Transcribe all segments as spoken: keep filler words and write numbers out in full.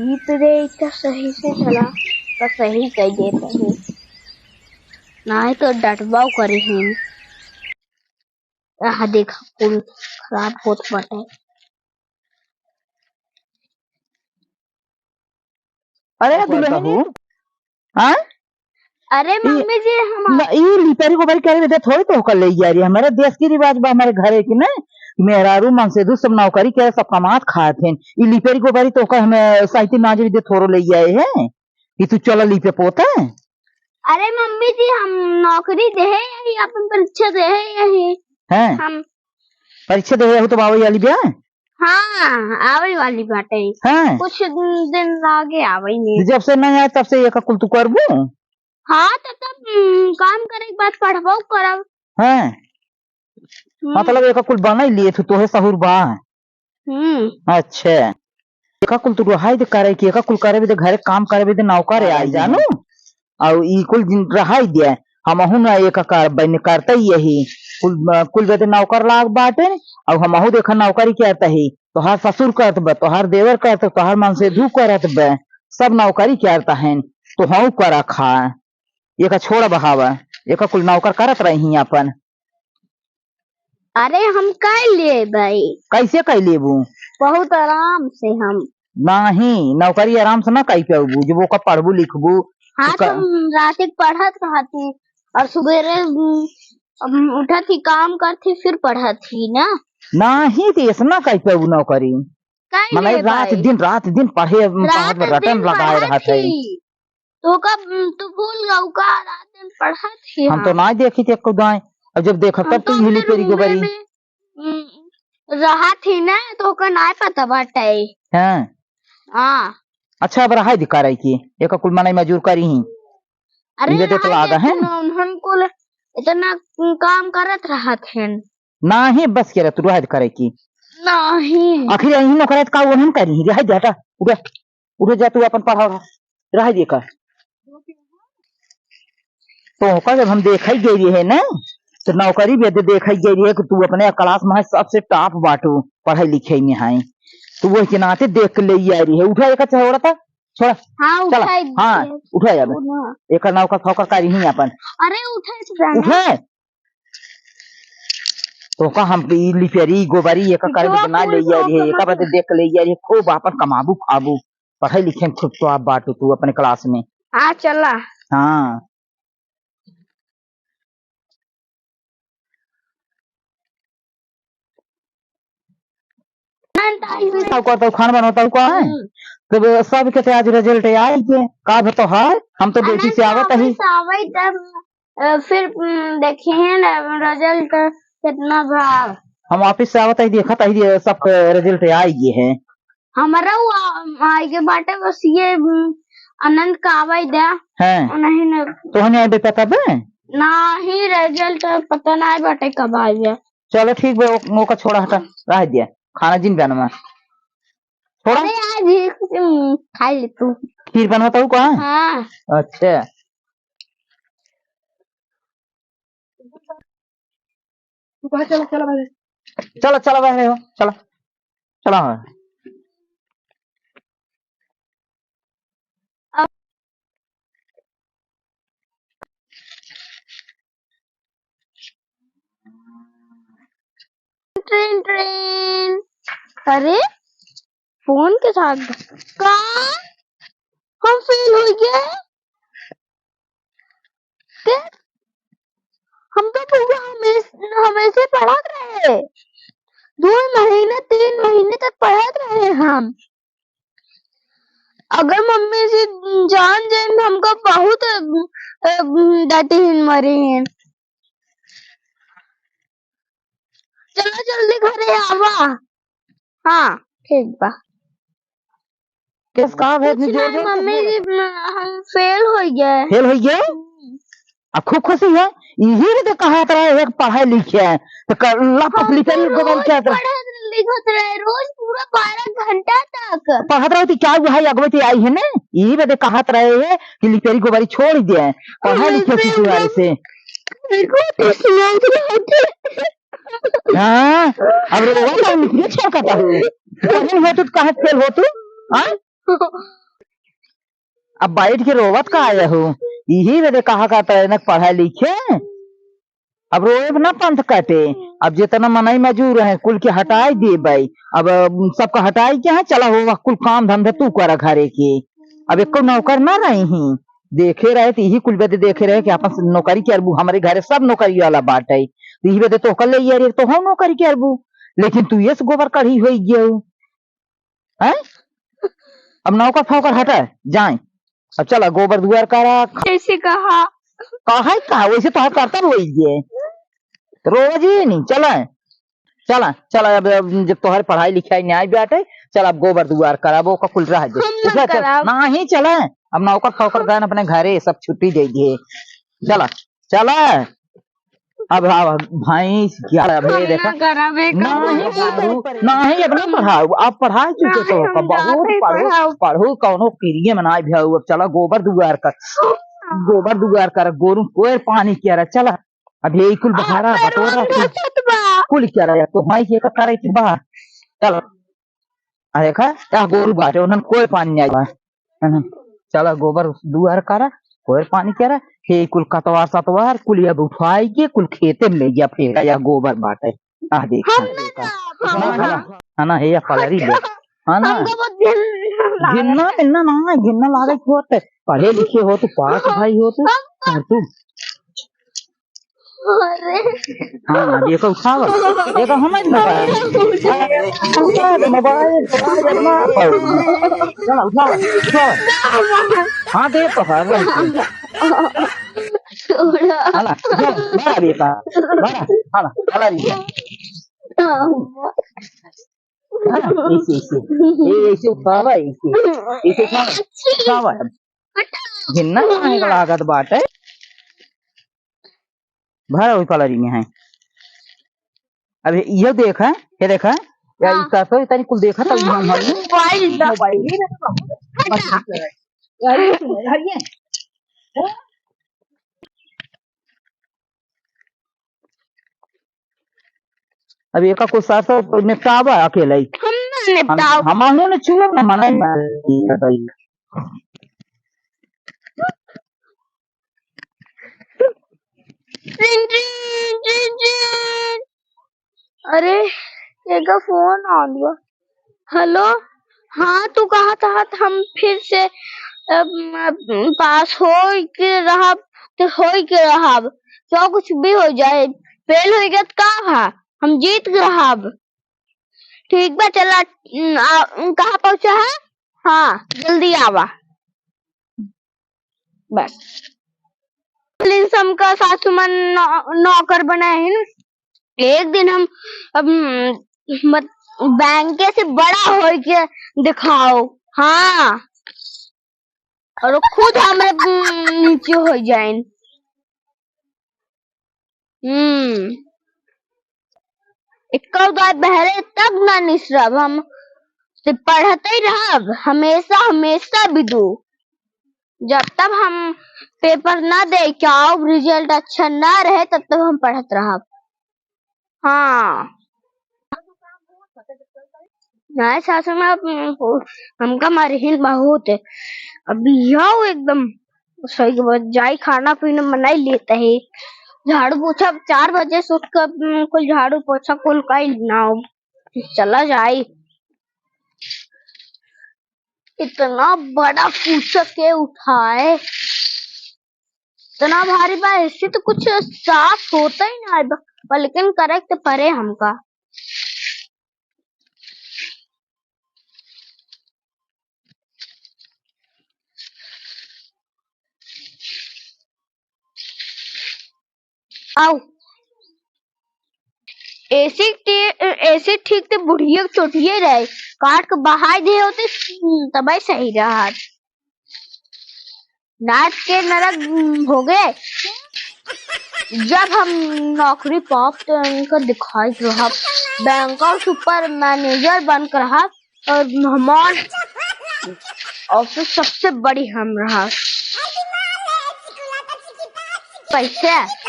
ई तो रे, इतना सही से चला, तो सही कह देता है, नाहीं तो डटबाव करे हैं। आह, देखा, कुल खराब होत बाटे। अरे, का दुल्हन कहू? हाँ? अरे, ई मम्मी जी, हम न, ई लिपेरी गोबरी करे बदे थोड़ी तोहका ले जा रही। हमारे देश की रिवाज बा, हमारे घरे की ना, मेहरारू मनसेधू सब नौकरी करे, सब कमात खात हैं। ई लिपेरी गोबरी तोहका हमें साइती माजे बदे थोड़ो ले आए हैं कि तू चला लिपे पोते। अरे मम्मी जी, हम नौकरी देहे यही, अपन परीक्षा देहे यही। हैं? हम परीक्षा देहे हो तो बाबा वाली ब्याह? हाँ, आवे वाली बाटे। हैं? कुछ दिन आगे आवे ने। जब से नहीं आए तब से ये का कुल तू करबू? हाँ, तब तब, हम्म, काम करे के बाद पढ़बो करब। हैं? हम्म। मतलब एक कुल बनाई लिए तू, तोहे सहूर बा? हम्म। अच्छा। एका कुल तू रहाई दे करे कि एका कुल करे बदे, घरे काम करे बदे नौकर आई जानू। अउ ई कुल जिन रहाई दे, हमहू ना एक कर, बने करते ही यही। कुल, कुल बदे नौकर लाग बाटे, अउ हमहू देखा नौकरी करता ही। तोहार ससुर करत बा, तोहार देवर करत, तोहार मनसेधू करत बा, सब नौकरी करता हैं। तो हऊ करा खा, एका छोड़ बहावा, एका कुल नौकर करत रही अपन। अरे, हम कर लेबै। कैसे कर लेबू? बहुत आराम से हम। नहीं, नौकरी आराम से ना कर पाबू, जब ओका पढ़बू लिखबू। हाँ, तो तो क- हम रात के पढ़त रहती और सुबेरे, उम, उम, उठत ही, काम करत ही, फिर पढ़त ही ना। नहीं, तो ऐसा ना कर पाबू नौकरी। कर मने लेबै। रात दिन, रात दिन पढ़े, रात पढ़त में रटन दिन लगाए पढ़त रहत है। ही। तो का, उम, तू भूल गऊ का, रात दिन पढ़त ही हम तो हम। ना देखी थे खुदाई। अब जब देखब हम तब तो तू हिली अपने पेरी रूमे गोबरी। में, उम, रहत ही ना, तो का ना पता बाटे। हाँ। हाँ। अच्छा, अब रहाई दे करे की, एक कुल मनई मजूर करी ही। अरे, इनके देख रहाई लागा दे है। इतना उन्हन कुल इतना काम करत रहत हैं। ना ही बस के रह, तू रहाई दे करे की। नहीं। आखिर यही नौकरात का उन्हन करी ही, रहाई दे हटा, उठे, उठे जा तू अपन पढ़ा, रहाई दे कर। तो ओका जब हम देखै गई रहे ना, तो नौकरी भी दे देखै गई रहे कि तू अपने class में है, सबसे top बाटू पढ़ाई लिखाई में है, तू वही के नाते देख के ले आई रहे। उठा एक छोड़ा था, छोड़ा। हाँ, चला, उठाई हाँ, दिए। उठा जाबे। उठा। एक नौकर फौकर करी ही अपन। अरे, उठा से जाना। उठे। तो का हम ई लिपेरी, गोबरी, एक करे पिछवा बदे ना ले फूल आई रहे, को एक बदे देख के ले आई रहे, खूब अपन कमाबू खाबू। पढ़ाई लिखे में खूब तो आप बाटू तू अपने class में। हाँ, चला। हाँ। ताऊ का, ताऊ खाना बनाओ, ताऊ का है? हम्म। तब सबके ते आज result आई के, का भी तो है, हम तो duty से आवत ही। आवत तब, अ, फिर, उम, देखिए ना result कितना बा। हम office से आवत ही, देखत ही, सबके result आई गए है। हमरा वो आ, आइगे बाटे, बस ये, उम, अनंत का आवाई द्या। हैं। नहीं, नहीं। तोहने आइबे पता बे? नाही, result पता नाही बाटे कब आइबे। चलो ठीक बे, ओ-, ओका छोड़ा हटा, रह दिया। खाना जिन बनवा। छोड़ा। अरे आज ही कुछ, उम, खा ले तू। खीर बनवा तो का? हाँ। अच्छा। तू कहा चला, चला बाहर। चला, चला बाहर हो, चला। चला। ट्रेन, ट्रेन। अरे, फोन के साथ का? हम फेल हो गए। के? हम तो पूरा हमेश-, हमेशे पढ़त रहे। दो महीने, तीन महीने तक पढ़त रहे हम। अगर मम्मी जी जान जाइन, हमका बहुत, अ, अ, डांटी हिन, मारी हिन। चला जल्दी घरे आवा। हाँ, ठीक बा। केस का भेद कुछ नहीं, जोर नहीं, जोर से मम्मी बोल। जी, म-, हम फेल हो गए। फेल हो गए? हम्म। आ, खूब खुशी है। यही तो कहत रहे, एक पढ़े लिखे है, तो कर, ला हम पपली तो करी, गोबर रोज क्या था? पढ़त लिखत रहे, रोज पूरा बारह घंटा तक। पढ़त रहे तो क्या हुआ है, अगवे तो आई है ना, यही बदे कहत रहे है कि लिपेरी गोबरी छोड़ दे, पढ़े लिखे अरे, से। मेरे को तो सुना दिया। हाँ, अब रोवा तो निकले छलकता हूँ। पढ़े हो तो कहाँ फेल हो तू? हाँ? अब बैठ के रोवत का आया हो? इही बदे कहा का तैनक पढ़ा लिखे। अब रोएब ना पंथ कटे। अब जितना मनई मजूर है, कुल के हटाई देबै। अब, अम, सबका हटाई के है, चला हो, वह कुल काम धंधा तू करा घरे के। अब एको नौकर ना रही ही, देखे रहे तो यही कुल बदे देखे रहे कि अपन नौकरी करबू, हमरे घरे सब नौकरी वाला बाटे, तो यही बदे तो कर ले यार, तो हम नौकरी करबू, लेकिन तू ये से गोबर कढ़ी होई गयो। हैं? अब नौकर फौकर हटा जाए। अब चला गोबर दुआर करा। जैसे कहा। कहा ही कहा, वैसे तो हर करता रोई गए। रोज ही नहीं, चला। चला, चला, अब, अब जब तोहरे पढ़ाई लिखाई नहीं आई बाटे, चल अब गोबर दुआर करा, वो का कुल रह दे। हम ना उठा, चल। कराब। नहीं, चला। अब नौकर फौकर गए अपने घरे, सब छुट्टी दे दिए। चला, चला। अब, अब भैंस क्या, अब ये हम देखा। ना कराबे, नहीं, कबो। पढ़ाऊ, नहीं, अब नहीं पढ़ाऊ, अब पढ़ाई चुके नहीं, तो हम बहुत जाते ही पढ़ू, पढ़ाऊ। पढ़ू, कौनो किरिये में नहीं भी आऊ। अब चला गोबर दुआर कर, गोबर दुआर कर, गोरू कोयर पानी किया रहा, चला। अब ये कुल बहारा, आ, बटोरा, रोज कुल, नचत बा। कुल किया रहा, तो भाई ये का करे के बा। चला। आ देखा, या गोरू बाटे, उन्हन कोई पानी नहीं आवा। चला गोबर दुआर करा, कोई पानी करा, हे कुल कतवार सतवार, कुल अब उठाई के, कुल खेते में ले गया फेंका, या गोबर बाटे। आ देखा, हम ना देखा। जाब, हम ना, ना। है ना, है या पलरी ले। हाँ ना। हमको बहुत घिन-, घिन्ना, घिन्ना ना, घिन्ना लागे होत। पढ़े लिखे हो तू, पास भाई हो तू, हम और तू अरे। हाँ, अब ये का उठावा? ये का हम नहीं मोबाइल। अरे, मोबाइल। मोबाइल, मोबाइल, मोबाइल ना पाओ। चला, उठावा, उठावा। हाँ, दे तो है, वही। छोड़ा। हाला, चल, बड़ा बेटा, बड़ा, हाला, हाला बेटा। हाँ, ऐसे, ऐसे। ए, ऐसे उठावा, ऐसे। ऐसे उठावा, उठावा। घिन्ना काहे का लागत बाटे? भरा हुई पलरी में है। अब ये, ये देखा, ये देखा, या हाँ। इसका तो इतनी कुल देखा था, हाँ। हम, हम मोबाइल दा। मोबाइल ही रखा। हटा। अरे, हटिए। अब एका कुछ साथ साथ निपटावा अकेले ही। हम ना हम, निपटाओ। हम आहू ने छुए ना, मना ही मार। रिंग, रिंग, रिंग, रिंग। अरे, एका फोन आ गया। हेलो, हाँ, तू कहा था हम फिर से, अम, अम, पास होई के रहब, तो होई के रहब, चाहे कुछ भी हो जाए, फेल होई गया तो का भा, हम जीत के रहब। ठीक बा, चला, अम, आ, अम, कहाँ पहुँचा है? हाँ, जल्दी आवा। बस। पुलिस हमका सासू मन नौ-, नौकर बनाए हैं। एक दिन हम, अब, मत, बैंक से बड़ा होई के दिखाओ। हाँ। और खुद हमरे, उम, नीचे हो जाइन। हम्म। एक्का उदाय बहरे तब ना निसरब, हम से पढ़ते ही रहब, हमेशा, हमेशा बिदु। जब तक हम पेपर ना दे के आओ, रिजल्ट अच्छा ना रहे, तब तक हम पढ़त रहब। हाँ। नहीं, सासू माँ, हमका मारिहिन बहुत। अब यौ एकदम सही के बाद जाई, खाना पीना बनाई लेते ही। झाड़ू पोछा चार बजे से उठ के, उम, कुल झाड़ू पोछा कुल कई ना हो। चला जाई। इतना बड़ा पूछा के उठाए, इतना भारी बा, ऐसे तो कुछ साफ होता ही ना है बा, पर लेकिन करे के तो परे हमका। आओ। ऐसे टे-, ऐसे ठीक ते बुढ़िया के चोटिये रहे, काट के बहाई दे होते, तबे सही रहत। नाच के नरक, उम, हो गए। जब हम नौकरी पाप तो इनका दिखाई रहब, बैंक ऑफ सुपर मैनेजर बन के रहब और हमार ऑफिस सबसे बड़ी हम रहब। पैसे।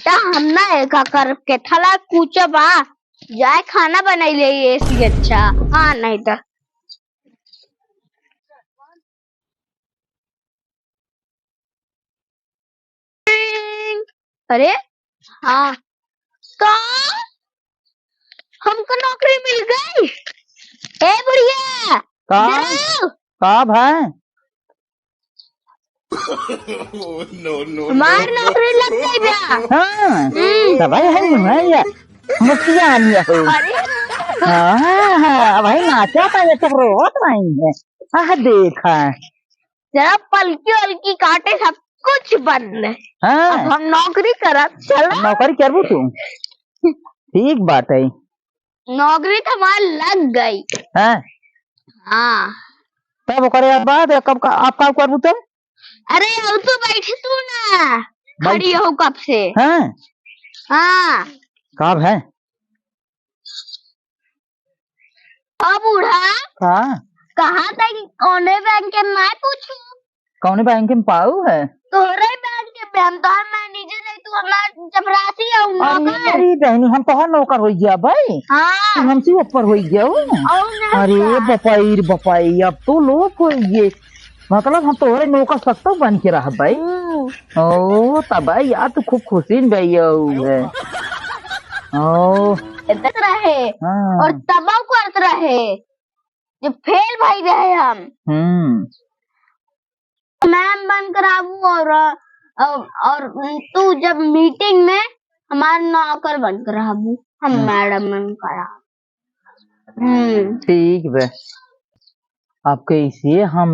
त हम ना एका करब के थला कुछ बा, जाए खाना बनाई ले, एसी अच्छा। हाँ, नहीं त। अरे, हाँ। का? हमको नौकरी मिल गई? ए बुढ़िया, का? इधर आओ। का भाई? हमार नौकरी लग गई बा। हाँ, हम्म। तब भाई है, है ये। मुखिया नहीं हो। अरे। हाँ, हाँ, भाई नाचा था, ये सब रोवत नहीं है। आह, देखा। जरा पलकी वलकी काटे, सब कुछ बंद है। हाँ। अब हम नौकरी करब, चलो। नौकरी करबू तू? ठीक बात है। नौकरी त हमार लग गई। हाँ। हाँ। तब ओकरे बाद कब का, आप का करबू तब? अरे, अब तू बैठ तू ना, बैठ। खड़ी हो कब से? हाँ। हाँ। कब है? ओ बूढ़ा। का? कहा था कि कौने बैंक के, मैं पूछू? कौने बैंक में पाऊ है? तोहरे बैंक के, हम तोहर मैनेजर है, तू हमार चपरासी है, हम अरे नौकर। मेरी बहनी, हम तोहर नौकर हो गया भाई। हाँ। तू हमसे ऊपर हो गया हो। और ना अरे क्या? बपाई रे बपाई, अब तो लोग हो गए। मतलब हम तोहरे नौकर सख्त बन के रह भाई। हम्म। ओ, तब यार तू खूब खुशी में भैया है। ओ। इतना रहे। हाँ। और तबाव करत रहे। जब फेल भई रहे हम। हम्म। मैम बन कराबू और, और, और तू जब मीटिंग में हमार नौकर बन कराबू, हम हाँ। मैडम बन कराबू। हम्म। ठीक बे। अब कैसे हम,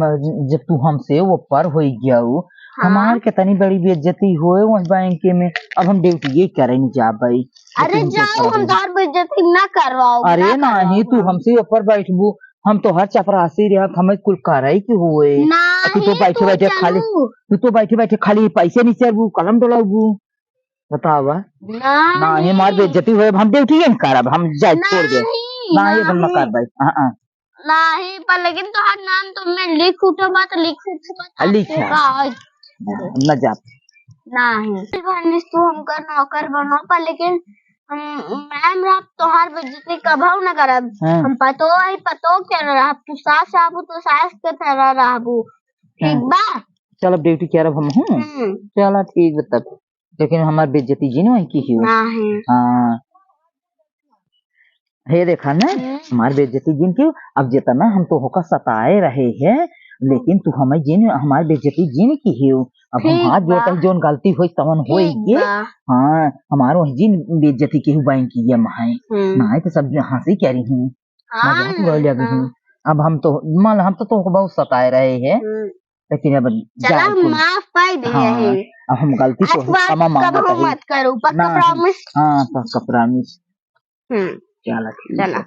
जब तू हमसे ऊपर होई गया हो, हाँ। हमार कितनी बड़ी बेइज्जती होए वही बैंक में, अब हम ड्यूटी ये करे नहीं जा भाई। अरे लेकिन जाओ, हम तोहार बेइज्जती ना करवाओ, अरे ना नहीं, तू करवाओ। हमसे ऊपर बैठबू, हम तोहार चपरासी रहत, हमें कुल करे के होए। नहीं, तू तो बैठे तू बैठे खाली, चलू। तू तो बैठे बैठे खाली पैसे नहीं चलबू, कलम डोलाबू, बतावा। नहीं। नहीं, हमार बेइज्जती होए, हम ड्यूटी यहीं करब, हम जाए छोड़ दे। नहीं, नहीं, हम ना नहीं। करबै। हाँ, हाँ। नहीं, पर लेकिन तोहार नाम तो मैं लिख उठो मत, लिख उठो मत, आ, लिख आपको है। का है? ना जा। नहीं। भनिस तू हमका नौकर बनो, पर लेकिन हम, मैम रहब, तोहार बेइज्जती कभऊ ना करब। हाँ। हम पतो है, पतो के रहब, तू सास रहबू, तू सास के तरह रहबू। ठीक हाँ। बा? चल, अब ड्यूटी करब हम, हूँ? हम्म। चला, ठीक बा तब। लेकिन हमार बेइज्जती जिन वही की ही। ना है। हाँ। हे देखा ना, हम्म। हमार बेइज्जती जिन की, अब जितना हम तो होका सताए रहे हैं, लेकिन तू हमें जिन, हमार बेइज्जती जिन की ही। अब हम ठीक हाथ जोड़ बा। कर जोन गलती होई तवन ठीक होई गे। बा। हाँ, हमार वही जिन बेइज्जती की हु बैंक की ये महाए। हम्म। ना है तो सब हंसी करी हूँ। हाँ, मजाक उड़ाए ले अभी हाँ। हूँ। अब हम तो, मान लो, हम तो तोहको बहुत सताए रहे हैं। हम्म। लेकिन अब चला, जाए कुल। माफ कर दे हाँ, रहे। अब हम गलती तो आज के बाद क्षमा मांगत कबहू हई। मत करू, पक्का ना, promise? हाँ, पक्का promise। हम्म। चला, ठीक चला। है।